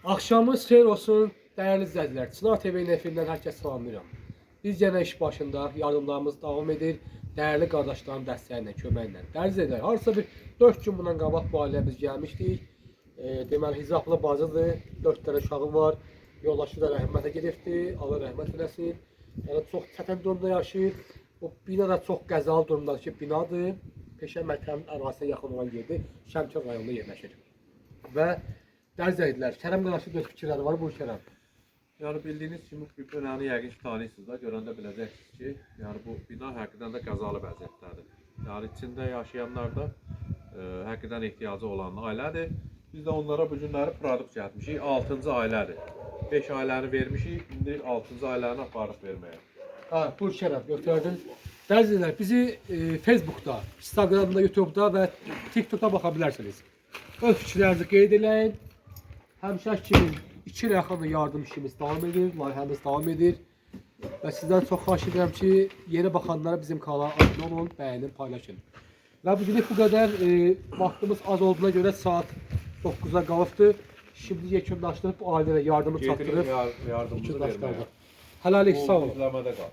Axşamınız xeyir olsun, dəyərli izləyicilər. Çınar TV-nin efirindən hər kəs salamlayıram. Biz yenə iş başında, yardımlarımız davam edir. Dəyərli qardaşların dəstəyi ilə, köməyi ilə. Dəyərli izləyicilər, hardasa bir 4 gün bundan qabaq bu ailəyə biz gəlmişdik. Deməli, hicablı bacıdır, 4 dənə uşağı var. Yoldaşı da rəhmətə gedibdi, Allah rəhmət eləsin. Yəni çox çətin durumda yaşayır. O bina da çox qəzalı durumdakı binadır. Peşə məktəbinin ərazisinə yaxın olan yerdir. Şəmkir rayonunda yerləşir. Və dəyərli izləyicilər, Kərəm qardaşın öz fikirləri var. Buyur Kərəm. Yəni bildiyiniz kimi bu binanı yəqin ki tanıyırsınız da, görəndə biləcəksiniz ki, yəni bu bina həqiqətən də qəzalı vəziyyətdədir. Yəni içində yaşayanlar da həqiqətən ehtiyacı olan ailədir. Biz də onlara bu günləri produkt gətirmişik. 6-cı ailədir. 5 ailəni vermişik, indi 6-cı ailəni aparıb verməyə. Ha, buyur Kərəm, götürdün. Dəyərli izləyicilər, bizi Facebookda, Instagramda, YouTube'da və TikTok'da baxa bilərsiniz. Öz fikirlərinizi qeyd eləyin. Həmişə kimi 2 ilə yaxındır yardım işimiz davam edir, layihəmiz davam edir. Və sizdən çox xahiş edirəm ki, yeni baxanlara bizim kanala abunə olun, bəyənin, paylaşın. Və bugünlük bu qədər. Vaxtımız az olduğuna görə saat 9-a qalıbdır. Şimdi yekunlaşdırıb bu ailələrə yardımı Gedirik çatdırıb yardımımızı verməyə. yekunlaşdırırıq. Hələlik sağ olun. Bu izləmədə qal.